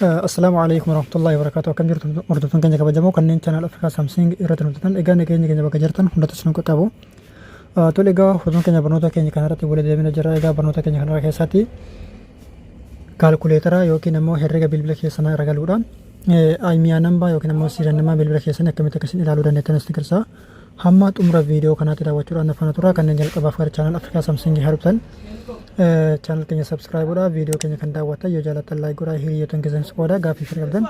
Assalaamu alaikum warahmatullahi wabarakatuh. Akkam jirtu hordoftoonni keenya kabajamoo kanneen channel Afrikaa Samsung irratti hordoftan? Egaa nageenya keenya bakka jirtan hundatti isin qaqqabu. Tole, egaa hordoftoonni keenya, barnoota keenya kanarratti waliin deemina jirra. Egaa barnoota keenya kanarra keessatti kaalkuleetara yookiin immoo herrega bilbila keessanaa irra galuudhaan IMEI number yookiin immoo serial number bilbila keessanii akkamitti akkasiin ilaaluu dandeettan isin agarsiisa. Hamma xumura viidiyoo kanaatti daawwachuudhaan na faana tura. Kanneen jalqabaaf gara channel Afrikaa Samsung hordoftan, channel keenya subscribe godhaa. Viidiyoo keenya kan daawwattan yoo jaallattan like godhaa, hiriyoota keessan qooda. Gaaffii fi qabdan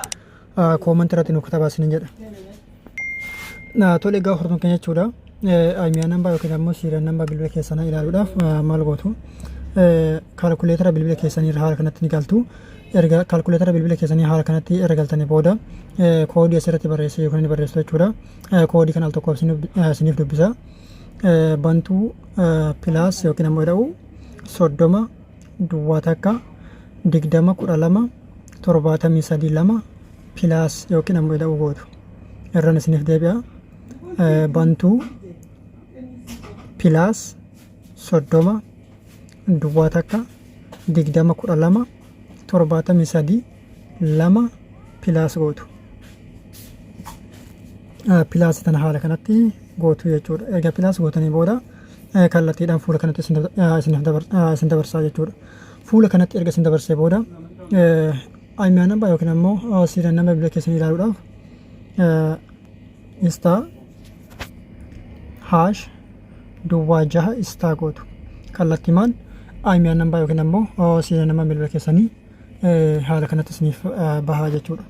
comment irratti nu katabaa isiniin jedha. Tole, egaa hordoftoonni keenya jechuudha. IMEI number yookiin ammoo serial number bilbila keessanii ilaaluudhaaf maal gootu? Kaalkuleetara bilbila keessanii irra haala kanatti ni galtu. Erga kaalkuleetara bilbila keessanii haala kanatti erga galtanii booda, koodii asirratti barreessee yookiin ni barreessu jechuudha. Koodii kana al tokkoof isiniif dubbisa. Bantuu plus yookiin ammoo jedhamu 30 01 20 12 73 2 plus yookiin ammoo jedhamu gootu. Irraan isiniif deebi'a. Bantuu plus 30 01 20 12 73 2 plus gootu. Plus tana haala kanatti gootu jechuudha. Erga plus gootanii booda, kallattiidhaan fuula kanatti isin dabarsaa jechuudha. Fuula kanatti erga isin dabarsee booda, IMEI number yookiin ammoo serial number bilbila keessanii ilaaluudhaaf star hash 06 star gootu. Kallattiimaan IMEI number yookiin ammoo serial number bilbila keessanii haala kanatti isiniif bahaa jechuudha.